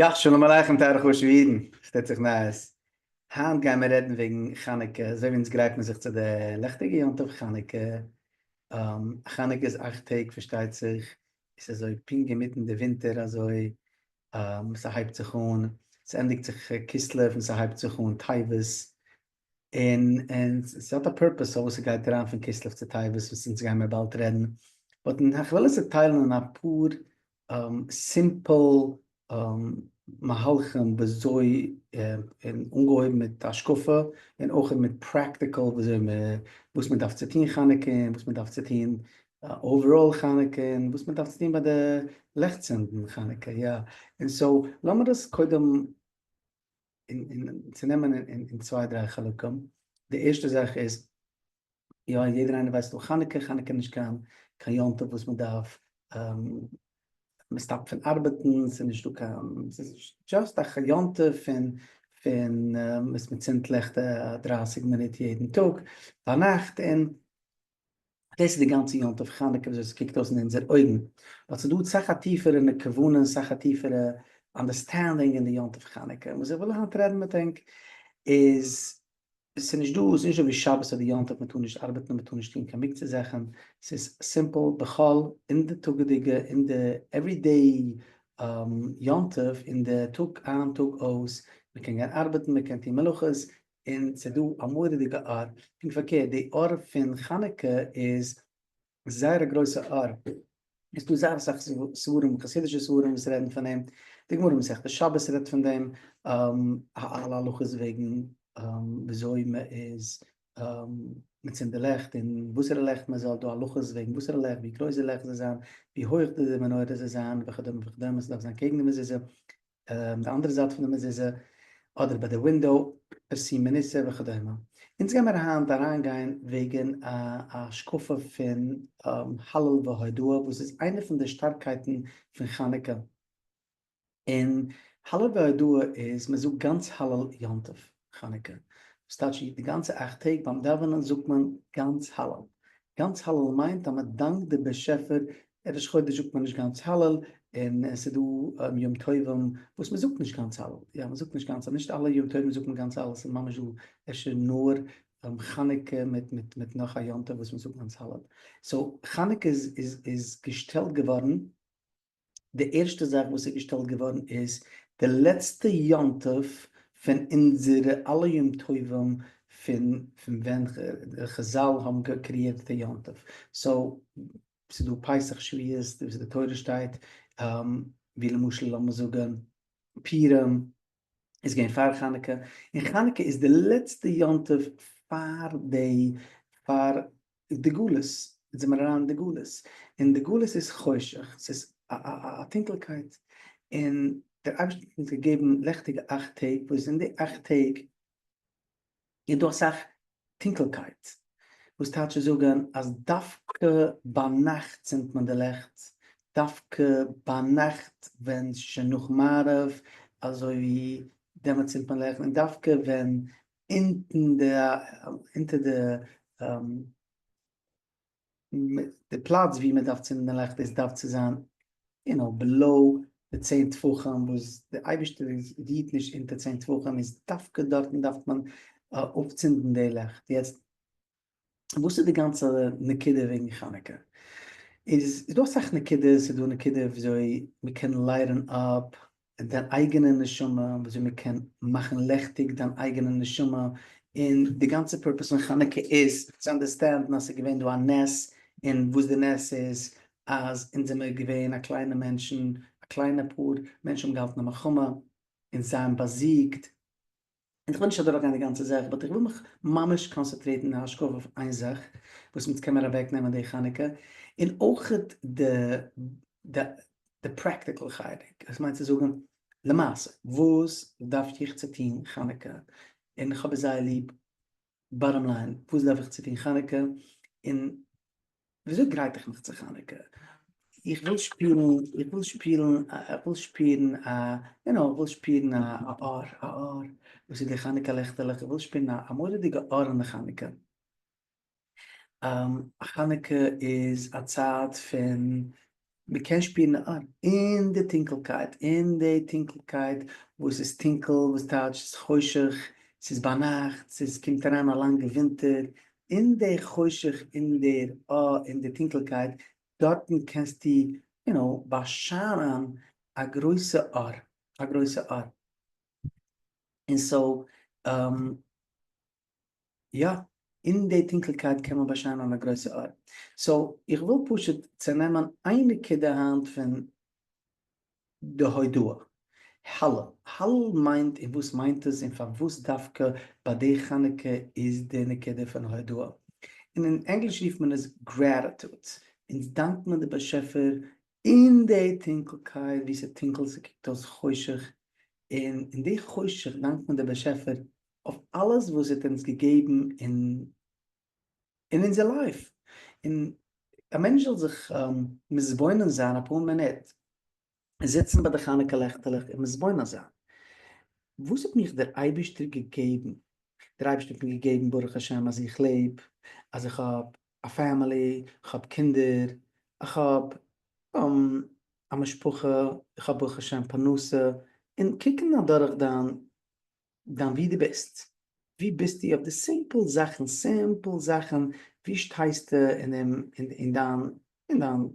יא, שלום עליכם טייערע חשוב'ע אידן, ס'טוט זיך נייעס. היינט גייען מיר רעדן וועגן חנוכה, אזוי ווי אונז גרייט מיר זיך צו די לעכטיגע יום טוב חנוכה. חנוכה איז 8 טעג פארשטייט זיך, עס איז אזוי פונקט אינמיטן די ווינטער אזוי, ס'הייבט זיך אן, ס'ענדיגט זיך כסלו און ס'הייבט זיך אן טבת, און און ס'האט א purpose פארוואס ס'גייט אריין פון כסלו צו טבת וואס אונז גיימיר באלד רעדן, but איך וויל עס צוטיילן אין אפאר simple מהלכים וויאזוי, און אנגעהויבן מיט השקפה און אויך מיט practical וויאזוי מ וואס מען דארף צו טון חנוכה און וואס מען דארף צו טון overall חנוכה און וואס מען דארף צו טון ביי די לעכט צינדן חנוכה, יא. און so לאמיר דאס קודם און צונעמען אין צוויי דריי חלקים. די ערשטע זאך איז, יא, יעדער איינער ווייסט דא חנוכה, חנוכה איז נישט קיין קיין יום טוב וואס מען דארף, מען stop ט פון ארבעטן, ס'איז נישט דא קיין, ס'איז just א יום טוב פון פון וואס מען צינדט לעכט 30 מינוט יעדן טאג ביינאכט, און דאס איז די גאנצע יום טוב חנוכה וויאזוי ס'קוקט אויס אין אונזער אויגן. but ס'איז דא סאך א טיפערע כוונה און סאך א טיפערע understanding אין די יום טוב חנוכה. און וואס איך וויל היינט רעדן מיט ענק איז, ס'איז נישט דא, ס'איז נישט אזוי ווי שבת אדער יום טוב, מ'טאר נישט ארבעטן און מ'טאר נישט טון קיין מוקצה זאכן, ס'איז simple בכל, אין די טאגעדיגע, אין די everyday יום טוב, אין די טאג איין טאג אויס, מ'קען גיין ארבעטן, מ'קען טון מלאכות, און ס'איז דא א מורא'דיגע אור, פונקט פארקערט, די אור פון חנוכה איז זייער א גרויסע אור, איז דא זייער אסאך ספרים, חסידישע ספרים וואס רעדן פון דעם, די גמרא מסכת שבת רעדט פון דעם, אלע הלכות וועגן וויאזוי מען איז מען צינדט די לעכט און וואסערע לעכט מען זאל, דא הלכות וועגן וואסערע לעכט, ווי גרויס די לעכט זאל זיין, ווי הויך די מנורה זאל זיין וכדומה וכדומה, ס'דארף זיין קעגן די מזוזה, די אנדערע זייט פון די מזוזה, אדער ביי די window, פרסומי ניסא וכדומה. אונז גיימיר היינט אריינגיין וועגן א השקפה פון הלל והודאה וואס איז איינע פון די שטארקייטן פון חנוכה. און הלל והודאה איז מען זאגט גאנץ הלל יום טוב חנוכה. וואס טייטש די גאנצע 8 טעג ביים דאווענען זאגט מען גאנץ הלל. גאנץ הלל מיינט אז מען דאנקט די באשעפער. ראש חודש זאגט מען נישט גאנץ הלל, און עס איז דא יום טובים וואס מען זאגט נישט גאנץ הלל, יא מען זאגט נישט גאנץ הלל, נישט אלע יום טובים זאגט מען גאנץ הלל, עס איז ממש דא אפשר נאר חנוכה מיט מיט מיט נאך א יום טוב וואס מען זאגט גאנץ הלל. so חנוכה איז איז איז געשטעלט געווארן, די ערשטע זאך וואס איז געשטעלט געווארן איז די לעצטע יום טוב פון אונזערע אלע יום טובים פון פון ווען חזל האבן גע create ט די יום טוב, so ס'איז דא פסח שבועות וואס די תורה שטייט, ווי למשל לאמיר זאגן פורים איז געווען פאר חנוכה, און חנוכה איז די לעצטע יום טוב פאר די פאר די גלות, אונז זעמיר אריין אין די גלות, און די גלות איז חושך, ס'איז א טונקלקייט, און דער אייבערשטער האט אונז געגעבן לעכטיגע 8 טעג, וואס אין די 8 טעג איז דא אסאך טונקלקייט, וואס טייטש צו זאגן אז דווקא ביינאכט צינדט מען די לעכט, דווקא ביינאכט ווען ס'איז שוין נאך מעריב, אזוי ווי דעמאלט צינדט מען לעכט, און דווקא ווען אונטן די אונטער די די פלאץ ווי מען דארף צינדן די לעכט איז דארף צו זיין you know below די 10 טפחים וואס די אייבערשטער רוהט נישט אונטער 10 טפחים איז דווקא דארטן דארף מען אויפצינדן די לעכט. יעצט וואס איז די גאנצע נקודה וועגן חנוכה? איז דא אסאך נקודות, ס'איז דא נקודה וויאזוי מען קען light ן up דיין אייגענע נשמה, וויאזוי מען קען מאכן לעכטיג דיין אייגענע נשמה, און די גאנצע purpose פון חנוכה איז צו understand ן אז ס'איז געווען דא א נס, און וואס די נס איז, אז אונז זעמיר געווען א קליינע מענטשן, א קליינע פאר מענטשן האבן געהאלטן א מלחמה, און זיי האבן באזיגט. און איך וויל נישט אדורכגיין די גאנצע זאך, but איך וויל מיך ממש concentrate ן אין די השקפה אויף איין זאך וואס אונז קען מיר אוועקנעמען די חנוכה, און אויכעט די די די practical חלק, דאס מיינט צו זאגן למעשה וואס דארף איך צו טון חנוכה, און איך האב עס זייער ליב, bottom line, וואס דארף איך צו טון חנוכה, און וויאזוי גרייט איך מיך צו חנוכה? איך וויל שפירן, איך וויל שפירן, איך וויל שפירן א, you know, איך וויל שפירן א אור, א אור, וואס איז די חנוכה לעכטעלעך, איך וויל שפירן א מורא'דיגע אור אין די חנוכה. חנוכה איז א צייט פון. מען קען שפירן די אור אין די טונקלקייט, אין די טונקלקייט וואס איז טונקל, וואס טייטש ס'איז חושך, ס'איז ביינאכט, ס'איז קומט אריין א לאנגע ווינטער, אין די חושך, אין דער אור, אין די טונקלקייט, דארטן קענסטו, you know, באשיינען א גרויסע אור, א גרויסע אור. און so, יא, אין די טונקלקייט קען מען באשיינען א גרויסע אור. so, איך וויל פשוט צונעמען איין נקודה היינט פון די הודאה. הלל. הלל מיינט און וואס מיינט עס און פארוואס דווקא ביי די חנוכה איז די נקודה פון הודאה. און אין ענגליש רופט מען עס gratitude. אונז דאנקט מען די באשעפער אין די טונקלקייט ווי ס'איז טונקל ס'קוקט אויס חושך, און אין די חושך דאנקט מען די באשעפער אויף אלעס וואס ער האט אונז געגעבן אין אין אונזער life, און א מענטש זאל זיך מתבונן זיין אפאר מינוט, זיצן ביי די חנוכה לעכטעלעך און מתבונן זיין, וואס האט מיך דער אייבערשטער געגעבן, דער אייבערשטער האט מיר געגעבן ברוך השם אז איך לעב, אז איך האב א family, איך האב קינדער, איך האב א משפחה, איך האב ברוך השם פרנסה, און קוקן אדורך דיין דיין ווי דו ביסט, ווי ביסטו אויף די simple זאכן, simple זאכן, ווי שטייסטו אין דעם, אין דיין, אין דיין,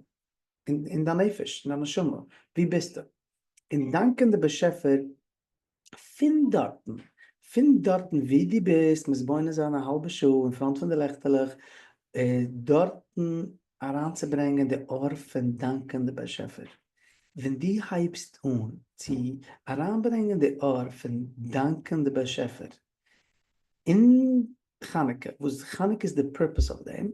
אין דיין נפש, אין דיין נשמה, ווי ביסטו? און דאנקען די באשעפער פון דארטן, פון דארטן ווי דו ביסט, מתבונן זיין א האלבע שעה אין front פון די לעכטעלעך, דארטן אריינצוברענגען די אור פון דאנקען די באשעפער. ווען דו הייבסט אן צו אריינברענגען די אור פון דאנקען די באשעפער אין חנוכה, וואס חנוכה איז די purpose אויף דעם,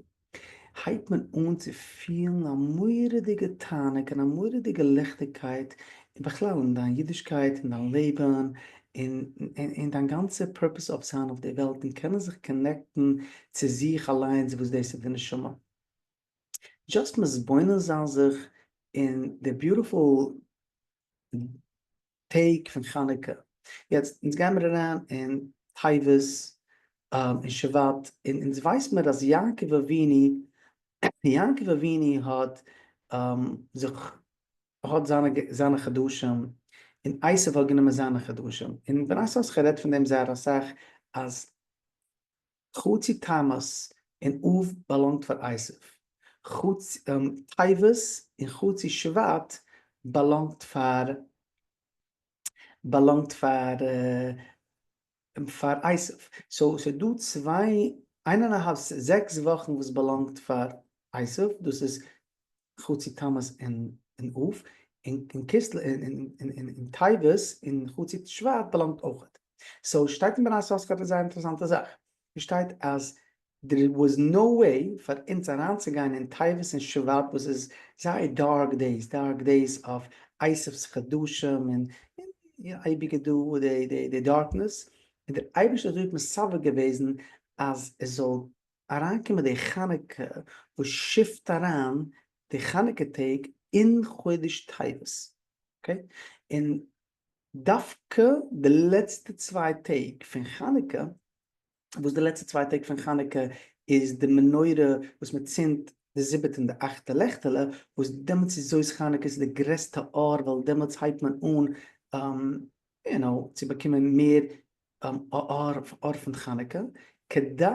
הייבט מען אן צו פילן א מורא'דיגע תענוג און א מורא'דיגע ליכטיגקייט, און בכלל אין דיין אידישקייט, אין דיין לעבן, און אין דיין גאנצע purpose אויף זיין אויף די וועלט, און קענען זיך connect ן צו זיך אליינס וואס דאס איז די נשמה. just מתבונן זיין זיך אין די beautiful טעג פון חנוכה. יעצט אונז גיימיר אריין אין טבת און שבט, און אונז ווייס מיר אז יעקב אבינו, יעקב אבינו האט זיך האט זיינע זיינע חדשים, און עשו האט גענומען זיינע חדשים, און בני יששכר רעדט פון דעם זייער אסאך אז חצי תמוז און אב באלאנגט פאר עשו, חצי טבת און חצי שבט באלאנגט פאר באלאנגט פאר פאר עשו. so ס'איז דא צוויי, איין און א האלב, זעקס וואכן וואס באלאנגט פאר עשו, דאס איז חצי תמוז און אב, און כסלו און טבת און חצי שבט באלאנגט אויכעט. so שטייט אין בני יששכר א זייער אינטערעסאנטע זאך, עס שטייט אז there was no way פאר אונז אריינצוגיין אין טבת און שבט וואס איז זייער dark days, dark days אויף עשו'ס חדשים און אייביגע דא די darkness, און דער אייבערשטער האט דארט מסדר געוועזן אז עס זאל אריינקומען די חנוכה וואס shift אריין די חנוכה טעג אין חודש טבת, okay? און דווקא די לעצטע צוויי טעג פון חנוכה, וואס די לעצטע צוויי טעג פון חנוכה איז די מנורה וואס מען צינדט די זיבעטע און די אכטע לעכטעלע, וואס דעמאלטס איז זאת חנוכה, ס'איז די גרעסטע אור, ווייל דעמאלטס הייבט מען אן you know, צו באקומען מער אור אור פון חנוכה, כדי,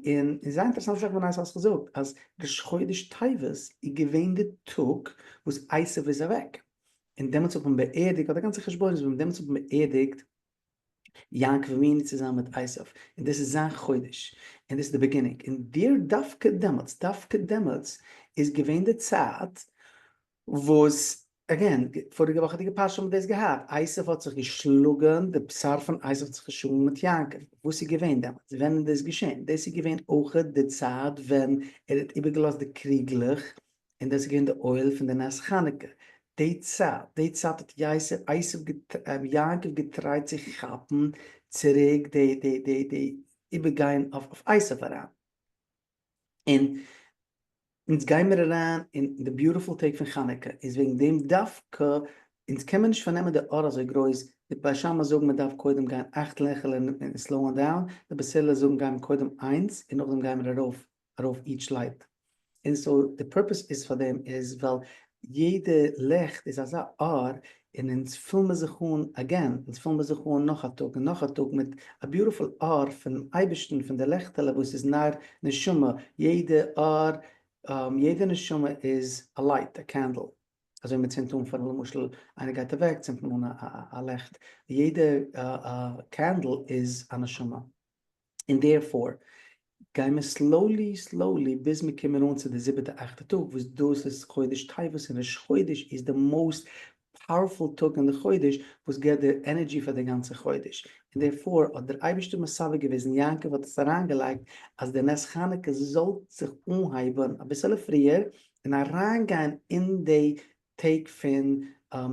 און זייער אינטערעסאנט זאך בני יששכר זאגט, אז ראש חודש טבת איז געווען די טאג וואס עשו איז אוועק, און דעמאלטס האט מען באערדיגט, האט די גאנצע חשבונות, ווען דעמאלטס האט מען באערדיגט יעקב אבינו צוזאמען מיט עשו, און דאס איז זיין חודש, און דאס איז די beginning, און דער דווקא דעמאלטס, דווקא דעמאלטס איז געווען די צייט וואס, again, פאריגע וואכעדיגע פרשה האבן מיר דאס געהאט, עשו האט זיך געשלאגען, די בשר פון עשו האט זיך געשלאגן מיט יעקב, וואס איז געווען דעמאלטס, ווען איז דאס געשען? דאס איז געווען אויכעט די צייט ווען ער האט איבערגעלאזט די קריגלעך, און דאס איז געווען די אויל פון די נס חנוכה, די צייט, די צייט האט יוסף, עשו, יעקב געטרייט צו כאפן צוריק די, די, די, די איבערגיין אויף עשו אריין. און אונז גיימיר אריין אין די beautiful טעג פון חנוכה, איז וועגן דעם דווקא אונז קען מען נישט פארנעמען די אור אזוי גרויס, די בית שמאי זאגן מען דארף קודם גיין אכט לעכעלע און slow ען down, די בית הלל זאגן גיימיר קודם איינס און נאכדעם גיימיר ארויף ארויף each light, און so די purpose איז פאר דעם איז ווייל. יעדע לעכט איז אזא אור, און אונז פילן מיר זיך אן again, אונז פילן מיר זיך אן נאך א טאג און נאך א טאג מיט א beautiful אור פונעם אייבערשטן, פון די לעכטעלע וואס איז נר נשמה, יעדע אור, יעדע נשמה איז א light, א candle, אזוי מען צינדט אן פאר למשל איינער גייט אוועק צינדט מען אן א לעכט, יעדע candle איז א נשמה. און therefore גייען מיר slowly slowly ביז מיר קומען אן צו די זיבעטע אכטע טאג וואס דאס איז חודש טבת און ראש חודש איז די most powerful טאג אין די חודש וואס געבט די energy פאר די גאנצע חודש, און therefore האט דער אייבערשטער מסדר געוועזן יעקב האט עס אריינגעלייגט אז די נס חנוכה זאל זיך אנהייבן אביסעלע פריער און אריינגיין אין די טעג פון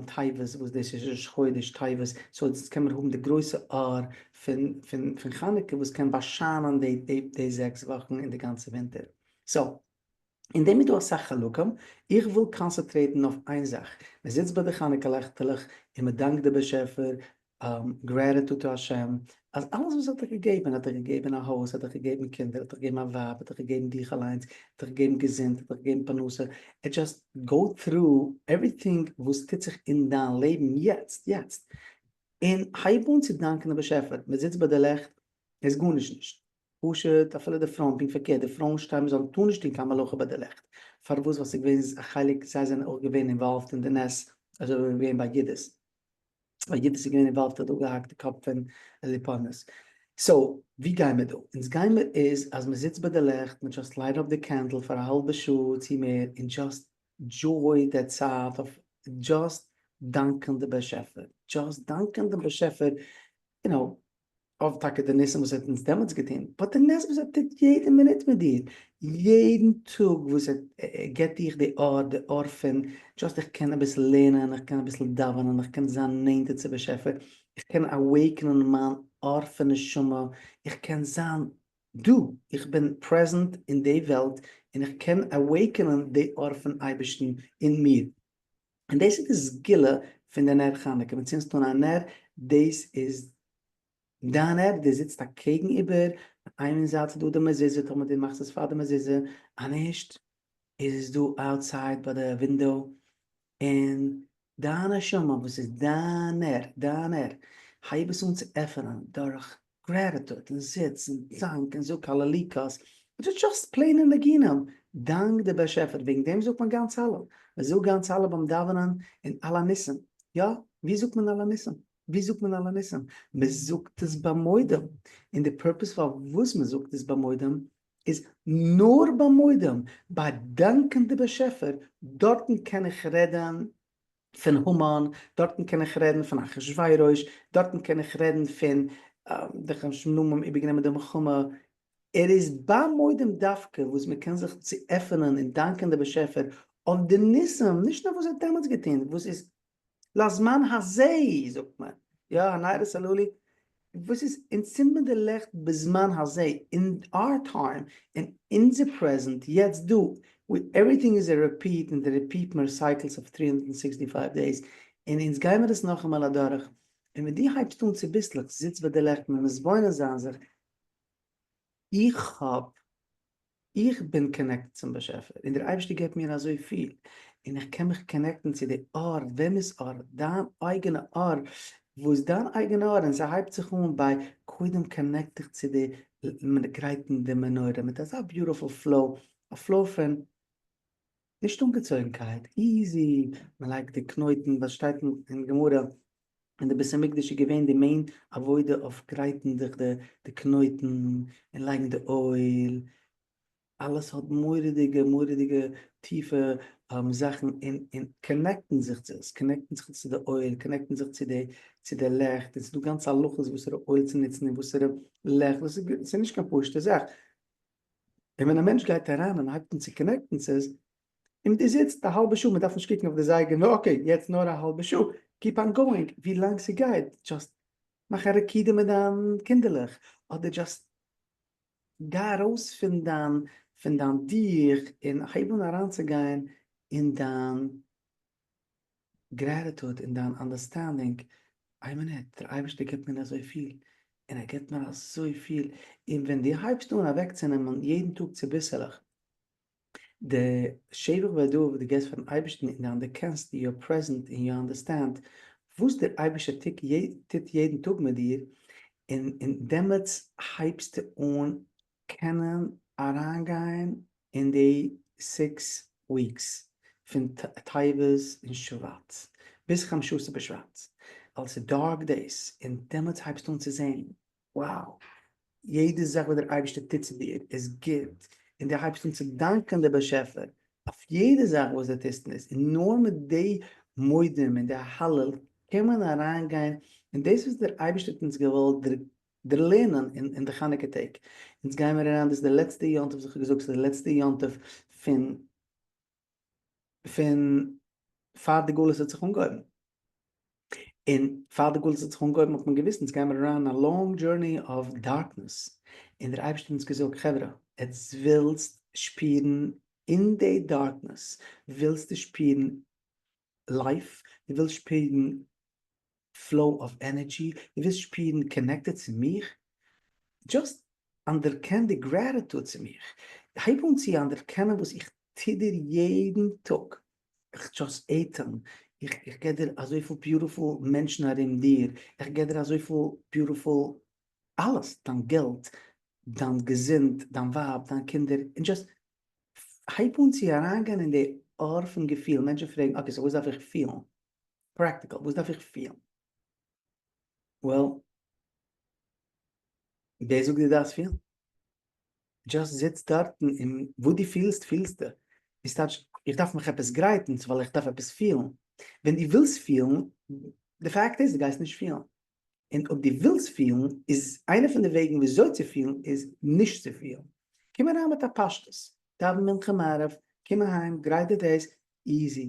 טבת וואס דאס איז ראש חודש טבת, so יעצט קען מען האבן די גרויסע אור פון פון חנוכה וואס קען באשיינען די די 6 וואכן און די גאנצע ווינטער. so אין דעם איז דא אסאך חלקים, איך וויל concentrate ן אויף איין זאך, מען זיצט ביי די חנוכה לעכטעלעך און מען דאנקט די באשעפער gratitude to השם, אז אלעס וואס האט דיך געגעבן, האט דיך געגעבן א הויז, האט דיך געגעבן קינדער, האט דיך געגעבן א ווייב, האט דיך געגעבן דיך אליינס, האט דיך געגעבן געזונט, האט דיך געגעבן פרנסה, it just go through everything וואס טוט זיך אין דיין לעבן יעצט, יעצט, און הייב אן צו דאנקען דעם באשעפער, מען זיצט ביי די לעכט, איז גארנישט נישט, פשוט אפילו די פרויען, פונקט פארקערט, די פרויען שטייען מען זאל טאר נישט טון קיין מלאכה ביי די לעכט, פארוואס? ווייל ס'איז געווען א חלק, זיי זענען אויך געווען involved אין די נס, אזוי ווי געווען ביי יהודית. ווייל יהודית איז געווען involved האט אפגעהאקט די קאפ פון הולופרנס. so ווי גייען מיר דא? אונז גייען מיר איז אז מען זיצט ביי די לעכט, מען just light up די candle פאר א האלבע שעה צו מער און just enjoy די צייט אויף just דאנקען די באשעפער, just דאנקען דעם באשעפער, you know, אויף טאקע די ניסים וואס ער האט אונז דעמאלטס געטון, but די נס וואס ער טוט יעדע מינוט מיט דיר, יעדן טאג וואס ער געבט דיך די אור, די אור פון just איך קען אביסל לערנען, איך קען אביסל דאווענען, איך קען זיין נענטער צו באשעפער, איך קען awaken ען מיין אור פון נשמה, איך קען זיין דא, איך בין present אין די וועלט, און איך קען awaken ען די אור פון אייבערשטן אין מיר. און דאס איז די סגולה פון די נר חנוכה, ווען צינדסט אן א נר, דאס איז דיין נר, דו זיצט אקעגן איבער, איין זייט איז דא די מזוזה, טאמער דו מאכסט עס פאר די מזוזה, אז נישט איז עס דא outside ביי די window, און דיין נשמה וואס איז דיין נר, דיין נר, הייב עס אן צו עפענען דורך gratitude און זיץ און דאנק און זאג הללוקה'ס, just plain ע ניגונים, דאנק די באשעפער, וועגן דעם זאגט מען גאנץ הלל, מען זאגט גאנץ הלל ביים דאווענען און על הניסים, יא, ווי זאגט מען על הניסים? ווי זאגט מען על הניסים? מען זאגט עס ביי מודים, און די purpose פארוואס מען זאגט עס ביי מודים איז נאר ביי מודים, ביי דאנקען די באשעפער, דארטן קען איך רעדן פון המן, דארטן קען איך רעדן פון אחשורוש, דארטן קען איך רעדן פון די חשמונאים האבן איבערגענומען די מלחמה, ער איז ביי מודים דווקא וואס מען קען זיך צו עפענען און דאנקען די באשעפער אויף די ניסים, נישט נאר וואס ער האט דעמאלטס געטון, וואס איז לזמן הזה זאגט מען, יא הנרות הללו, וואס איז אונז צינדט מען די לעכט בזמן הזה, אין our time, אין אונזער present, יעצט דא, everything is a repeat און די repeat מיר cycles אויף 365 days, און אונז גיימער עס נאכאמאל אדורך, און ווען דו הייבסט אן צוביסלעך זיץ ביי די לעכט און מתבונן זיין זיך, איך האב איך בין connected צום באשעפער, און דער אייבערשטער געבט מיר אזוי פיל, און איך קען מיך connect ן צו די אור, וועמענס אור? דיין אייגענע אור, וואס דיין אייגענע אור, און ס'הייבט זיך אן ביי קודם connect דיך צו די גרייטן די מנורה מיט אזא beautiful flow, א flow פון נישט אנגעצויגנקייט, easy, מען לייגט די קנויטן, וואס שטייט אין גמרא, אין די בית המקדש איז געווען די main עבודה אויף גרייטן זיך די קנויטן און לייגן די אויל, אלעס האט מורא'דיגע מורא'דיגע טיפע זאכן און און connect ן זיך צו עס, connect ן זיך צו די אויל, connect ן זיך צו די צו די לעכט, און ס'איז דא גאנצע הלכות וואסערע אויל צו נוצן און וואסערע לעכט, דאס איז ס'איז נישט קיין פשוט'ע זאך, און ווען א מענטש גייט אריין און הייבט אן צו connect ן צו עס, און דו זיצט א האלבע שעה, מ'דארף נישט קוקן אויף די זייגער, נו okay, יעצט נאר א האלבע שעה, keep on going, ווי לאנג ס'גייט, just מאך א רקידה מיט דיין קינדערלעך, אדער just גיי ארויס פון דיין פון דיין דיך און הייב אן אריינצוגיין אין דיין gratitude, אין דיין understanding, איין מינוט, דער אייבערשטער גיבט מיר אזויפיל, און ער גיבט מיר אזויפיל, און ווען דו הייבסט אן אוועקצונעמען יעדן טאג צוביסעלעך. די שבח והודאה וואס דו געבסט פארן אייבערשטן און דו אנערקענסט, you are present און you understand וואס דער אייבערשטער טוט יעדן טאג מיט דיר, און דעמאלטס הייבסטו אן קענען אריינגיין אין די six weeks פון טבת און שבט ביז חמשה עשר בשבט, ווייל ס'איז dark days, און דעמאלטס הייבסטו אן צו זען, wow, יעדע זאך וואס דער אייבערשטער טוט צו דיר איז גוט, און דו הייבסט אן צו דאנקען דער באשעפער אויף יעדע זאך וואס דו טוסט און איז, און נאר מיט די מודים און די הלל קען מען אריינגיין אין דאס וואס דער אייבערשטער האט אונז געוואלט דערלערנען אין די חנוכה טעג. אונז גיימיר אריין, דאס איז די לעצטע יום טוב, וואס איך האב געזאגט, ס'איז די לעצטע יום טוב פון פון פאר די גלות האט זיך אנגעהויבן. און פאר די גלות האט זיך אנגעהויבן האט מען געוואוסט אונז גיימיר אריין אין א long journey of darkness, און דער אייבערשטער האט אונז געזאגט חברה, עטס ווילסט שפירן אין די darkness, ווילסטו שפירן life, דו ווילסט שפירן flow of energy, דו ווילסט שפירן connected צו מיך, just אנערקען די gratitude צו מיך, הייב אן צו אנערקענען וואס איך טו דיר יעדן טאג, איך just אטעם, איך געב דיר אזויפיל beautiful מענטשן ארום דיר, איך געב דיר אזויפיל beautiful אלעס, דיין געלט, דיין געזונט, דיין ווייב, דיין קינדער, און just הייב אן צו אריינגיין אין די אור פון געפיל, מענטשן פרעגן okay so וואס דארף איך פילן? practical, וואס דארף איך פילן? Well, ווער זאגט דו דארפסט פילן? Just זיץ דארטן און וואס דו פילסט פילסטו. איז טייטש איך דארף מיך עפעס גרייטן ווייל איך דארף עפעס פילן. ווען דו ווילסט פילן, די פאקט איז דו גייסט נישט פילן. און אויב דו ווילסט פילן, איז איינע פון די וועגן וויאזוי צו פילן איז נישט צו פילן. קום אריין מיט א פשטות, דאווען מנחה מעריב, קום אהיים, גרייט דיר דאס, easy.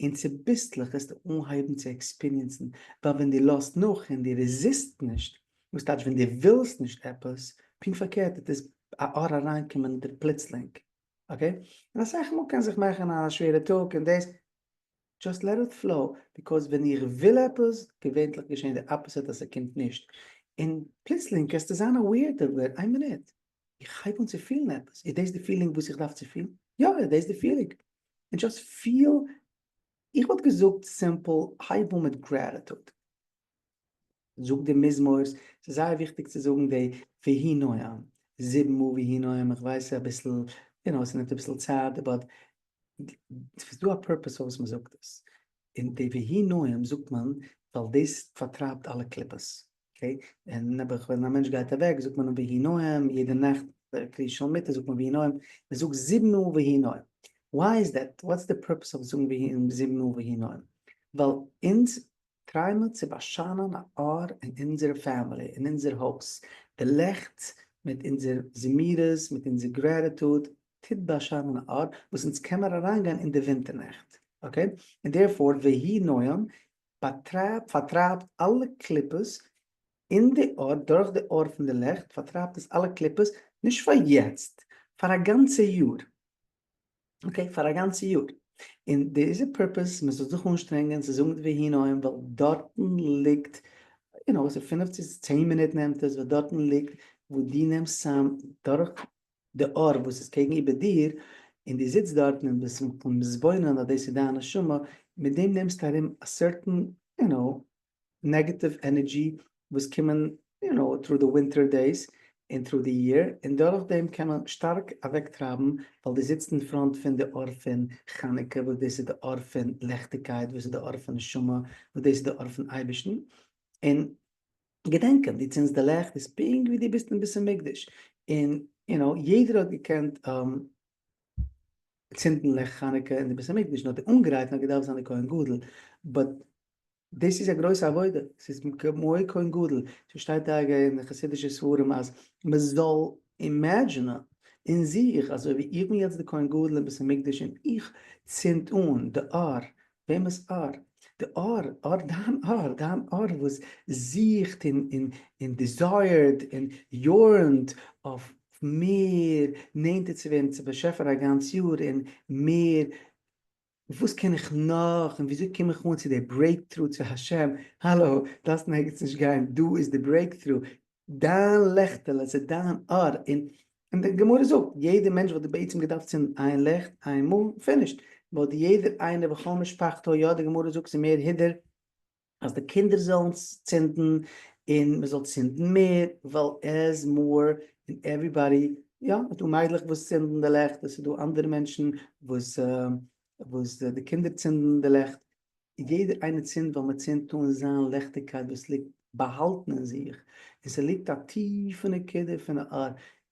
און צוביסלעך וועסטו אנהייבן צו experience ן, ווייל ווען דו לאזט נאך און דו resist סט נישט, וואס טייטש ווען דו ווילסט נישט עפעס, פונקט פארקערט וועט עס א אור אריינקומען אין דיר פלוצלינג. Okay? און אסאך מאל קען זיך מאכן א שווערע טאג און דאס, just let it flow, because ווען איך וויל עפעס, געווענטליך געשען די opposite אז ס'קומט נישט. און פלוצלינג קענסטו זיין aware דערוויל, איין מינוט, איך הייב אן צו פילן עפעס, איז דאס די feeling וואס איך דארף צו פילן? יא, איז דאס די feeling. און just פיל, איך וואלט געזאגט simple, הייב אן מיט gratitude. זאג די מזמור'ס, ס'איז זייער וויכטיג צו זאגן די ויהי נועם, זיבן מאל ויהי נועם, איך ווייס ס'איז אביסל, you know, ס'נעמט אביסל צייט, but ס'איז דא א purpose פארוואס מ'זאגט עס, און די ויהי נועם זאגט מען ווייל דאס פארטרייבט אלע קליפות, okay? און נעבעך ווען א מענטש גייט אוועק זאגט מען אים ויהי נועם, יעדע נאכט קריאת של מיטה זאגט מען ויהי נועם, מען זאגט זיבן מאל ויהי נועם. Why is that? What's the purpose of זאגן ויהי זיבן מאל ויהי נועם? ווייל אונז try מיר צו באשיינען א אור אין אונזער family, אין אונזער הויז, די לעכט מיט אונזער זמירות, מיט אונזער gratitude, טוט באשיינען א אור וואס אונז קען מיר אריינגיין אין די ווינטער נעכט, okay? און therefore ויהי נועם באטרייבט, פארטרייבט אלע קליפות אין די אור, דורך די אור פון די לעכט פארטרייבט עס אלע קליפות, נישט פאר יעצט, פאר א גאנצע יאר, okay, פאר א גאנצע יאר, און דאס איז די purpose, מען זאל זיך אנשטרענגען צו זאגן די ויהי נועם, ווייל דארטן ליגט, you know, ס'איז פינף צו צען מינוט נעמט עס, ווייל דארטן ליגט וואו דו נעמסט צאם דורך די אור וואס איז קעגן איבער דיר, און דו זיצט דארטן און ביסט מתבונן אז דאס איז דיין נשמה, מיט דעם נעמסטו ארום א certain, you know, negative energy וואס קומען, you know, through די winter days און through די year, און דורך דעם קען מען שטארק אוועקטרייבן, ווייל דו זיצט אין front פון די אור פון חנוכה, וואס דאס איז די אור פון לעכטיגקייט, וואס איז די אור פון נשמה, וואס דאס איז די אור פון אייבערשטן, און געדענקען, דו צינדסט די לעכט איז פונקט ווי דו ביסט אין בית המקדש, און you know, יעדער האט געקענט צינדן לעכט חנוכה אין די בית המקדש, נאר די אנגרייטן האט געדארפט זיין די כהן גדול, but דאס איז א גרויסע עבודה, ס'איז כמו כהן גדול, ס'שטייט טאקע אין די חסידישע ספרים אז מ'זאל imagine ען אין זיך אזוי ווי איך בין יעצט די כהן גדול אין בית המקדש און איך צינד אן די אור, וועמענס אור? די אור, אור דיין אור, דיין אור וואס זוכט און און און desire ט און yearn ט אויף מער נענטער צו ווערן צום באשעפער א גאנץ יאר און מער וואס קען איך נאך און וויאזוי קום איך אן צו די breakthrough צו השם, האלא, דארפסט אין ערגעץ נישט גיין, דא איז די breakthrough, דיין לעכטעלע, ס'איז דיין אור, און. און די גמרא זאגט, יעדער מענטש וואלט בעצם געדארפט צינדן איין לעכט, איין מאל, finished. But יעדער איינער בכל משפחתו, יא די גמרא זאגט ס'איז מער הידור אז די קינדער זאלן צינדן, און מען זאל צינדן מער, ווייל as more און everybody, יא, ס'איז דא מיידלעך וואס צינדן די לעכט, עס איז דא אנדערע מענטשן וואס וואס די קינדער צינדן די לעכט, יעדער איינער צינדט ווייל מען צינדט אן זיין לעכטיגקייט וואס ליגט באהאלטן אין זיך, און ס'ליגט א טיפע נקודה פון א אור,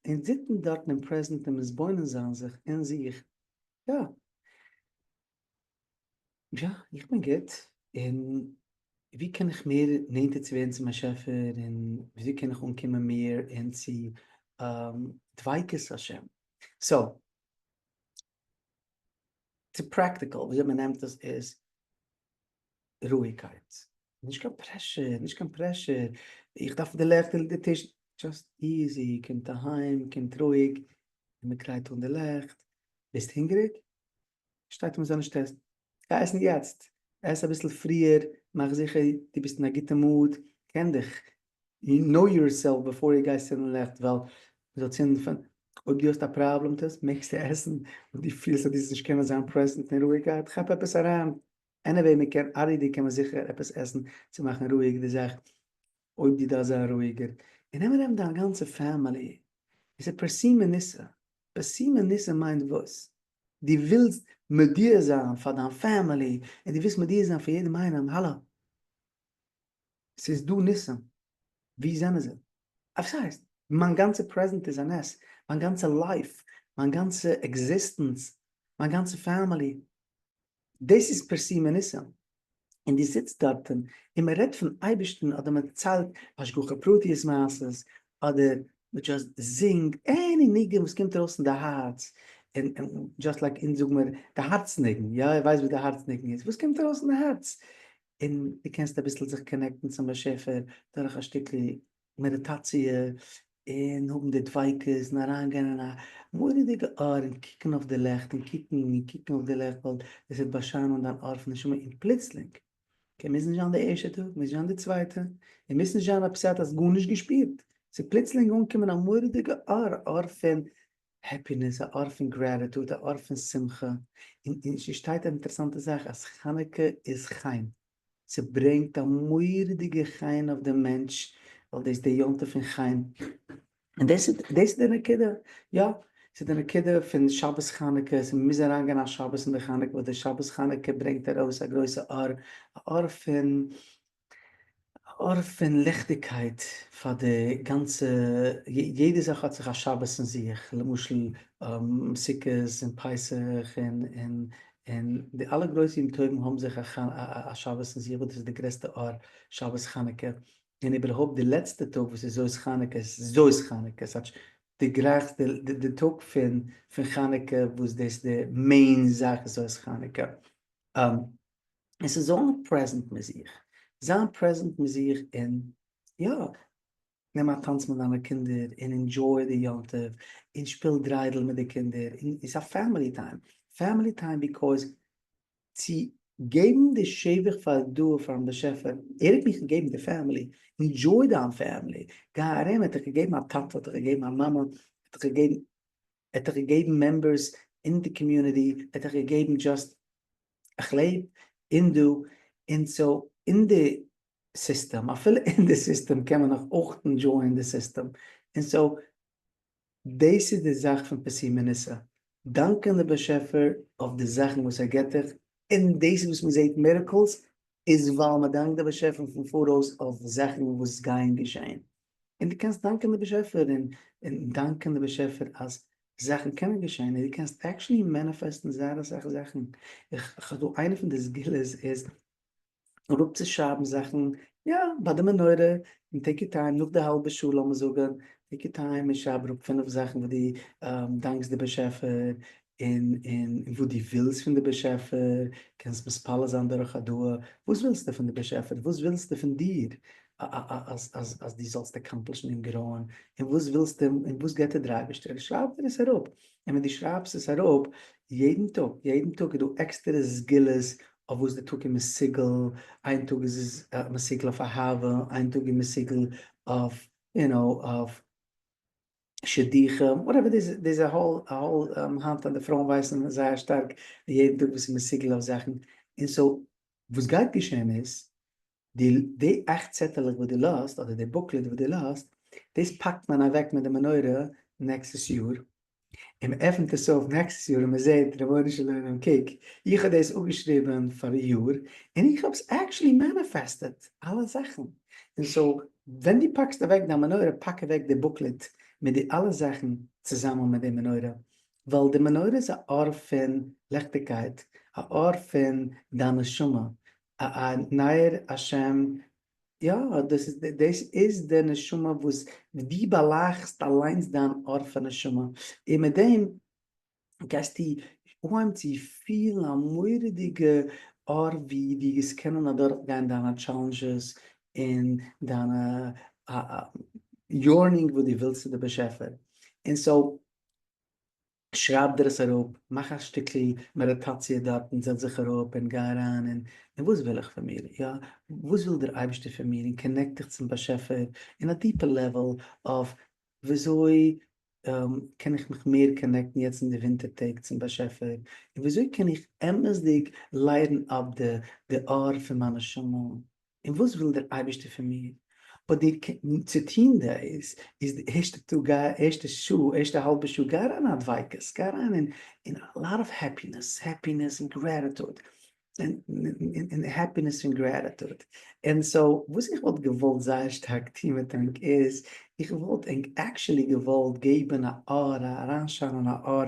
און זיצן דארטן אין present און מתבונן זיין זיך אין זיך, יא, יא, איך בין גוט, און ווי קען איך מער נענטער צו ווערן צום באשעפער, און וויאזוי קען איך אנקומען מער אין צו דביקות השם. So, צו practical וויאזוי מען נעמט עס איז רואיגקייט, נישט קיין pressure, נישט קיין pressure, איך דארף די לעכט און די טיש, just easy, קומט אהיים, קומט רואיג, און מען גרייט אן די לעכט, ביסט הונגעריג? שטייט מען זאל נישט עסן, גיי עסן יעצט, עס אביסל פריער, מאך זיכער דו ביסט אין א גוטע mood, קען דיך, know yourself before דו גייסט צינדן לעכט, ווייל מ'זאל צינדן פון, אויב דו האסט א פראבלעם מיט עס, מעגסטו עסן, אויב דו פילסט אז דו זאלסט נישט קענען זיין present אין רואיגקייט, כאפ עפעס אריין, anyway מען קען already קען מען זיכער עפעס עסן צו מאכן רואיג די זאך, אויב דו דארפסט זיין רואיגער, און נעם ארום דיין גאנצע family, עס איז פרסומי ניסא, פרסומי ניסא מיינט וואס? דו ווילסט מודיע זיין פאר דיין family, און דו ווילסט מודיע זיין פאר יעדעם איינעם, האלא, ס'איז דא ניסים, ווי זענען זיי? וואס הייסט? מיין גאנצע present איז א נס, מיין גאנצע life, מיין גאנצע existence, מיין גאנצע family, דאס איז פרסומי ניסים, און דו זיצט דארטן און מען רעדט פון אייבערשטן אדער מען ציילט השגחה פרטיות מעשות אדער מען just זינגט any ניגון וואס קומט ארויס פון די הארץ, און just like אונז זאגן מיר די הארץ ניגון, יא איר ווייסט וואס די הארץ ניגון איז, וואס קומט ארויס פון די הארץ, און דו קענסט אביסל זיך connect ן צום באשעפער דורך א שטיקל מעדיטאציע און האבן די דביקות און אריינגיין אין א מורא'דיגע אור און קוקן אויף די לעכט און קוקן און קוקן אויף די לעכט ווייל עס וועט באשיינען דיין אור פון נשמה און פלוצלינג קען מוז נישט זיין די ערשטע טאג מוז נישט זיין די צווייטע און מוז נישט זיין upset האסט גארנישט געשפירט ס'איז פלוצלינג אנגעקומען א מורא'דיגע אור א אור פון happiness, א אור פון gratitude, א אור פון שמחה, און און ס'שטייט א אינטערעסאנטע זאך אז חנוכה איז חן, ס'ברענגט א מורא'דיגע חן אויף דעם מענטש, ווייל דאס איז די יום טוב פון חן, און דאס איז דאס איז די נקודה, יא, ס'איז די נקודה פון שבת חנוכה, ס'מוז אריינגיין א שבת אין די חנוכה, ווייל די שבת חנוכה ברענגט ארויס א גרויסע אור, א אור פון אור פון ליכטיגקייט פאר די גאנצע, יעדע זאך האט זיך א שבת אין זיך, למשל סוכות און פסח און און און די אלע גרויסע יום טובים האבן זיך א שבת אין זיך וואס דאס איז די גרעסטע אור, שבת חנוכה, און איבערהויפט די לעצטע טאג וואס איז זאת חנוכה, זאת חנוכה, ס'טייטש די גרייכסט די טאג פון פון חנוכה וואס דאס איז די main זאך זאת חנוכה. עס איז זיין present מיט זיך, זיין present מיט זיך און יא, נעם א טאנץ מיט דיינע קינדער און enjoy די יום טוב און שפיל דריידל מיט די קינדער און עס איז א family time, family time because צו געבן די שבח פאר דא פארן באשעפער, ער האט מיך געגעבן די family, enjoy דיין family, גיי ארום, ער האט דיך געגעבן א טאטע, האט דיך געגעבן א מאמע, האט דיך געגעבן, ער האט דיך געגעבן members אין די community, ער האט דיך געגעבן just איך לעב אין דא און so אין די סיסטעם, אפילו אין די סיסטעם קען מען נאך אויך enjoy ען די סיסטעם, און so דאס איז די זאך פון פרסומי ניסא, דאנקען די באשעפער אויף די זאכן וואס ער געבט דיך, און דאס איז וואס מען זעט miracles, איז ווייל מען דאנקט די באשעפער פון פאראויס אויף זאכן וואס גייען געשען, און דו קענסט דאנקען די באשעפער און און דאנקען די באשעפער אז זאכן קענען געשען און דו קענסט actually manifest ן זייער אסאך זאכן, איך האב דא איינע פון די סגולות איז אראפצושרייבן זאכן, יא, ביי די מנורה, און take your time, נאך די האלבע שעה לאמיר זאגן, take your time און שרייב אראפ פינף זאכן וואס דו דאנקסט די באשעפער, און און וואס דו ווילסט פון די באשעפער, קענסט מתפלל זיין דורך הודאה, וואס ווילסטו פון די באשעפער, וואס ווילסטו פון דיר אז אז אז דו זאלסט accomplish ן און grow ען, און וואס ווילסטו און וואס געבט דיר דער אייבערשטער, שרייב דיר עס אראפ, און ווען דו שרייבסט עס אראפ, יעדן טאג, יעדן טאג איז דא עקסטערע סגולות אויף וואס די טאג איז מסוגל, איין טאג איז עס מסוגל אויף אהבה, איין טאג איז מסוגל אויף, you know, אויף. שידוכים, whatever, דאס איז א whole א whole היינט אז די פרויען ווייסן זייער שטארק יעדן טאג וואס איז מסוגל אויף זאכן, און so וואס גייט געשען איז, די די אכט צעטעלעך וואס דו לאזט, אדער די booklet וואס דו לאזט, דאס פאקט מען אוועק מיט די מנורה נעקסטעס יאר, און מען עפנט עס אויף נעקסטעס יאר און מען זעט, רבונו של עולם קוק, איך האב דאס אפגעשריבען פאריאר, און איך האב עס actually manifested, אלע זאכן, און so ווען דו פאקסט אוועק דיין מנורה, פאק אוועק די booklet מיט די אלע זאכן צוזאמען מיט די מנורה, ווייל די מנורה איז א אור פון לעכטיגקייט, א אור פון דיין נשמה, א נייער השם, יא, דאס איז דאס איז די נשמה וואס דו באלייכסט אליינס דיין אור פון נשמה, און מיט דעם גייסטו אנהייבן צו פילן א מורא'דיגע אור ווי דו גייסט קענען אדורכגיין דיינע challenges און דיינע yearning וואס דו ווילסט צו די באשעפער, און so שרייב דיר עס אראפ, מאך א שטיקל מעדיטאציע דארטן, זעץ זיך אראפ און גיי אריין אין, און וואס וויל איך פון מיר, יא, וואס וויל דער אייבערשטער פון מיר, און connect דיך צום באשעפער אין א טיפע level אויף וויאזוי קען איך מיך מער connect ן יעצט אין די ווינטער טעג צום באשעפער, און וויאזוי קען איך אמת'דיג light ן up די אור פון מיין נשמה, און וואס וויל דער אייבערשטער פון מיר? But די צו טון דאס איז די ערשטע טאג גיי ערשטע שעה ערשטע האלבע שעה גיי אריין אין א דביקות גיי אריין אין אין א lot of happiness happiness און gratitude און happiness און gratitude און so וואס איך וואלט געוואלט זייער שטארק טון מיט ענק איז איך וואלט ענק actually געוואלט געבן א אור א אריינשיינען א אור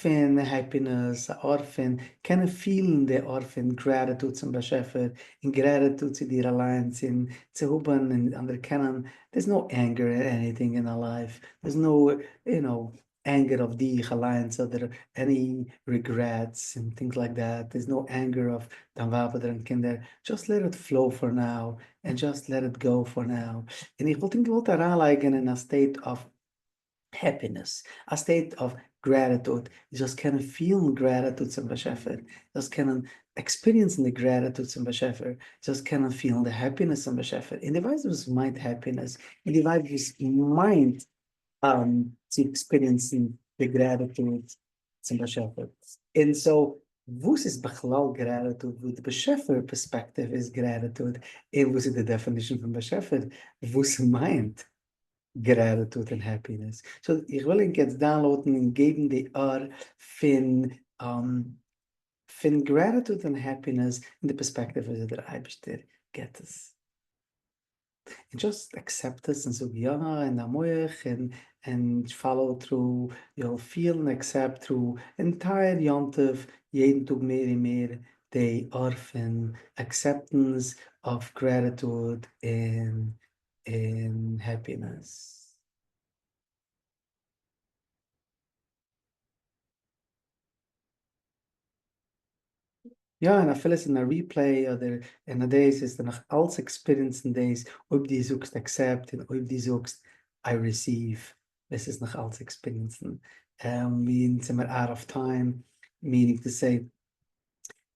פון happiness, א אור פון קענען פילן די אור פון gratitude צום באשעפער, און gratitude צו דיר אליינס, און צו האבן און אנערקענען there's no anger anything in our life, there's no you know anger אויף דיך אליינס אדער any regrets און things like that, there's no anger אויף דיין ווייב אדער דיין קינדער, just let it flow for now, and just let it go for now, און איך וואלט אים געוואלט אריינלייגן אין א state of happiness, א state of gratitude, דו זאלסט קענען פילן gratitude צום באשעפער, דו זאלסט קענען experience ן די gratitude צום באשעפער, דו זאלסט קענען פילן די happiness צום באשעפער, און דו ווייסט וואס מיינט happiness, און דו ווייסט וואס מיינט צו experience ן די gratitude צום באשעפער, און so וואס איז בכלל gratitude, וואס די באשעפער פערספעקטיוו איז gratitude, און וואס איז די definition פון באשעפער, וואס מיינט gratitude און happiness. So איך וויל ענק יעצט download ן און געבן די אור פון פון gratitude און happiness אין די פערספעקטיוו וויאזוי דער אייבערשטער געבט עס. און just accept עס און זאג יא אין דיין מח און און follow through, יו פיל accept through entire יום טוב יעדן טאג מער און מער די אור פון acceptance of gratitude און און happiness. יא, און אפילו ס'איז אין א replay אדער אין א דעיס איז נאך אלץ experience ן דעיס אויב דו זאגסט accept און אויב דו זאגסט I receive דאס איז נאך אלץ experience ן. אונז זעמער out of time, meaning to say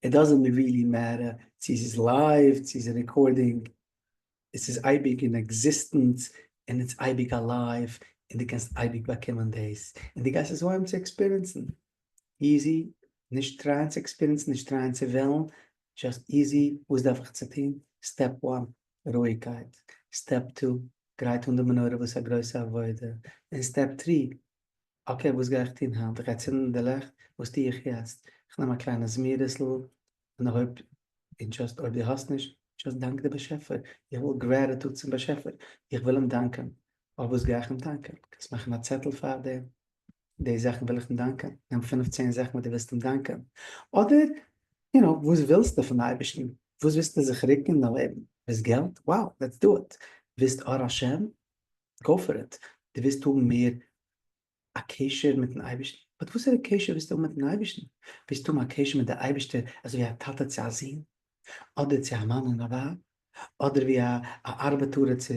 it doesn't really matter צו ס'איז live צו ס'איז recording, עס איז אייביג אין עקזיסטענץ און איז אייביג alive און דו קענסט אייביג באקומען דאס און דו גייסט עס אנהייבן צו experience ן. Easy, נישט try ען צו experience ן, נישט try ען צו וועלן, just easy, וואס דארף איך צו טון? Step one, רואיגקייט. Step two, גרייט אן די מנורה וואס איז א גרויסע עבודה. און step three, okay וואס גיי איך טון היינט? איך גיי צינדן די לעכט? וואס טו איך יעצט? איך נעם א קליינע זמירות'ל און איך הויב און just אויב דו האסט נישט, just דאנק די באשעפער, איך וויל gratitude צום באשעפער, איך וויל אים דאנקען, אויף וואס גיי איך אים דאנקען? קענסט מאכן א צעטל פאר דעם, די זאכן וויל איך אים דאנקען, נעם פינף צען זאכן וואס דו ווילסט אים דאנקען, אדער you know, וואס ווילסטו פון אייבערשטן, וואס ווילסטו זיך רוקן אין דיין לעבן, ווילסט געלט? Wow, let's do it, ווילסט אור השם? Go for it, דו ווילסט האבן מער א קשר מיטן אייבערשטן? But וואסערע קשר ווילסטו האבן מיטן אייבערשטן? ווילסטו האבן א קשר מיט די אייבערשטער אזוי ווי א טאטע צו א זון? אדער צו א מאן און א ווייב? אדער ווי א ארבעטארער צו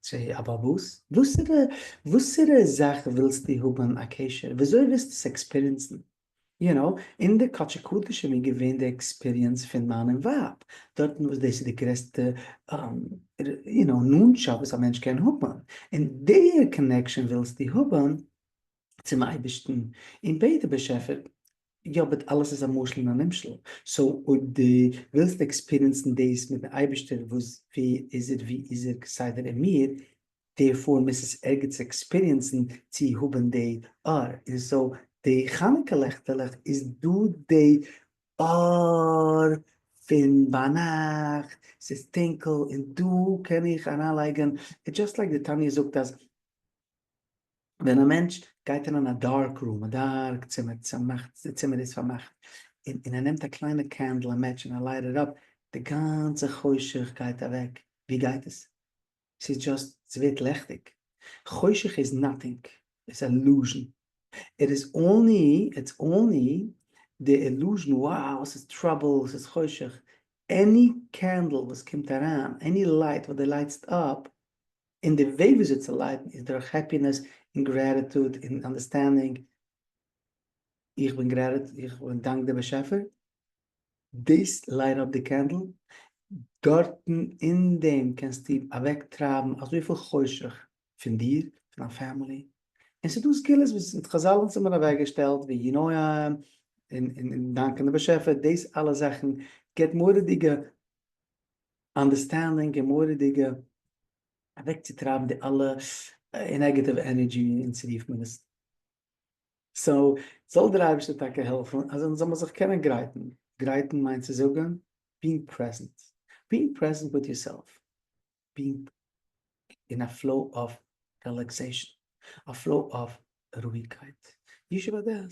צו א באלבאס? וואסערע וואסערע זאך ווילסטו האבן א קשר? וויאזוי ווילסטו עס experience ן? You know, אין די קדשי קדשים איז געווען די experience פון מאן און ווייב, דארטן וואס דאס איז די גרעסטע you know נאנטשאפט וואס א מענטש קען האבן, און די connection ווילסטו האבן צום אייבערשטן, און בעט די באשעפער, יא but אלעס איז א משל און א נמשל, so אויב דו ווילסט experience ן דאס מיטן אייבערשטער וואס ווי איז ער ווי איז ער כסדר אין מיר, דערפאר מוז עס ערגעץ experience ן צו האבן די אור, און so די חנוכה לעכטעלעך איז דא די אור פון ביינאכט, ס'איז טונקל און דא קען איך אריינלייגן, just like די תניא זאגט אז ווען א מענטש גייט אריין אין א dark room, א dark צימער, צומאכט, די צימער איז פארמאכט, און און ער נעמט א קליינע candle, א match און ער light it up, די גאנצע חושך גייט אוועק, ווי גייט עס? ס'איז just, ס'ווערט לעכטיג. חושך איז nothing, איז illusion. It is only, it's only די illusion, wow, ס'איז trouble, ס'איז חושך. Any candle וואס קומט אריין, any light וואס דו light סט up, און די וועג וויאזוי צו light ן איז דורך happiness און gratitude און understanding, איך בין gratitude, איך בין דאנק די באשעפער, דאס light up די candle, דארטן אין דעם קענסטו אוועק טרייבן אזויפיל חושך פון דיר, פון דיין family, און ס'איז דא סגולות וואס חזל האבן מיר אוועק געשטעלט ווי נועם און דאנקען די באשעפער, דאס אלע זאכן געבט מורא'דיגע understanding און מורא'דיגע אוועקצוטרייבן די אלע negative energy און צו רופט מען עס. So זאל דער אייבערשטער טאקע העלפן אז אונז זאל מען זיך קענען גרייטן, גרייטן מיינט צו זאגן being present, being present with yourself, being אין א flow of relaxation, א flow of רואיגקייט, ישוב הדעת,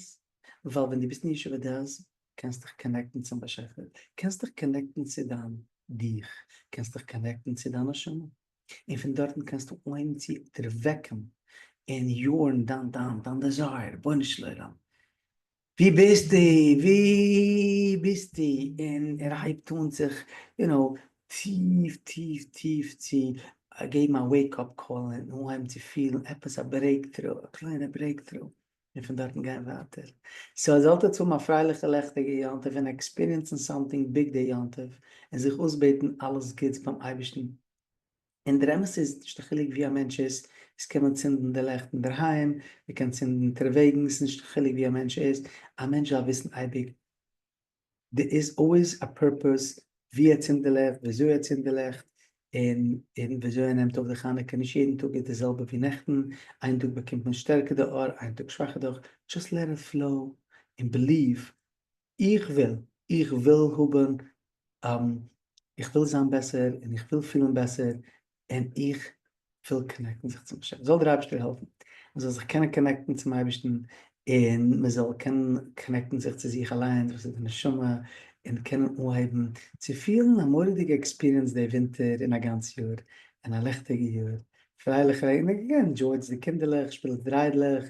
ווייל ווען דו ביסט אין ישוב הדעת קענסט דיך connect ן צום באשעפער, קענסט דיך connect ן צו דיין דיך, קענסט דיך connect ן צו דיין נשמה, און פון דארטן קענסטו אנהייבן צו דערוועקן און יארן דיין דיין דיין desire, רבונו של עולם, ווי ביסטו? ווי ביסטו? און ער הייבט אן זיך, you know, טיף טיף טיף צו געבן א wake up call און אנהייבן צו פילן עפעס א breakthrough, א קליינע breakthrough, און פון דארטן גיין ווייטער. So זאלט עטס האבן א פרייליכע לעכטיגע יום טוב און experience ן something big די יום טוב, און זיך אויסבעטן אלעס גוטס ביים אייבערשטן. און דער אמת איז, נישט א חילוק ווי א מענטש איז, עס קען מען צינדן די לעכט אינדערהיים, מען קען צינדן אונטערוועגנס, ס'איז נישט א חילוק ווי א מענטש איז, א מענטש דארף וויסן אייביג, there is always a purpose ווי ער צינדט די לעכט, וויאזוי ער צינדט די לעכט, און און וויאזוי ער נעמט אויף די חנוכה, נישט יעדן טאג איז די זעלבע ווי נעכטן, איין טאג באקומט מען שטערקער די אור, איין טאג שוואכער די אור, just let it flow און believe, איך וויל, איך וויל האבן, איך וויל זיין בעסער, און איך וויל פילן בעסער, און איך וויל connect ן זיך צום באשעפער. זאל דער אייבערשטער העלפן מען זאל זיך קענען connect ן צום אייבערשטן, און מען זאל קענען connect ן זיך צו זיך אליינס וואס איז די נשמה, און קענען אנהייבן צו פילן א מורא'דיגע experience די ווינטער און א גאנץ יאר, און א לעכטיגע יאר, פרייליכע, און enjoy טס די קינדערלעך, שפילטס דריידלעך,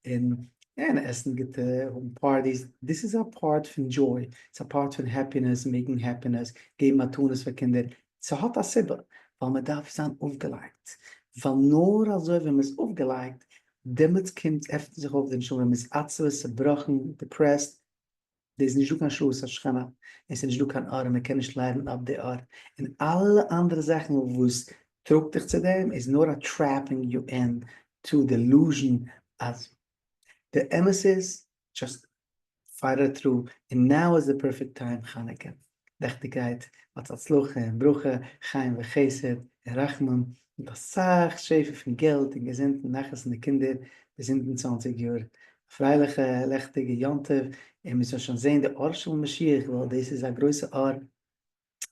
און און עסן גוטע, האבן parties, דאס איז א part פון joy, ס'איז א part פון happiness, making happiness, געבן מתנות פאר קינדער, ס'האט א סיבה ווייל מ'דארף זיין אויפגעלייגט, ווייל נאר אזוי ווען מ'איז אויפגעלייגט דעמאלטס קומט עפנט זיך אויף די נשמה, ווען מ'איז עצבות, צעבראכן, depressed, דא איז נישטא קיין השראת השכינה, און ס'איז נישטא קיין אור און מ'קען נישט light ן up די אור, און אלע אנדערע זאכן וואס טראגט דיך צו דעם איז נאר א trapping you into די illusion אז די אמת איז just fight it through, און now איז די perfect time חנוכה, לעכטיגקייט, האטס הצלחה און ברכה, חיים וחסד און רחמים, מיט אסאך שפע פון געלט און געזונט און נחת פון די קינדער ביז 120 יאר, א פרייליכע לעכטיגע יום טוב, און מיר זאלן שוין זען די אור של משיח, ווייל דאס איז א גרויסע אור,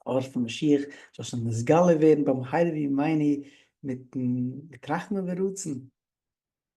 אור פון משיח, זאל שוין נתגלה ווערן במהרה בימינו מיט רחמים ורצון.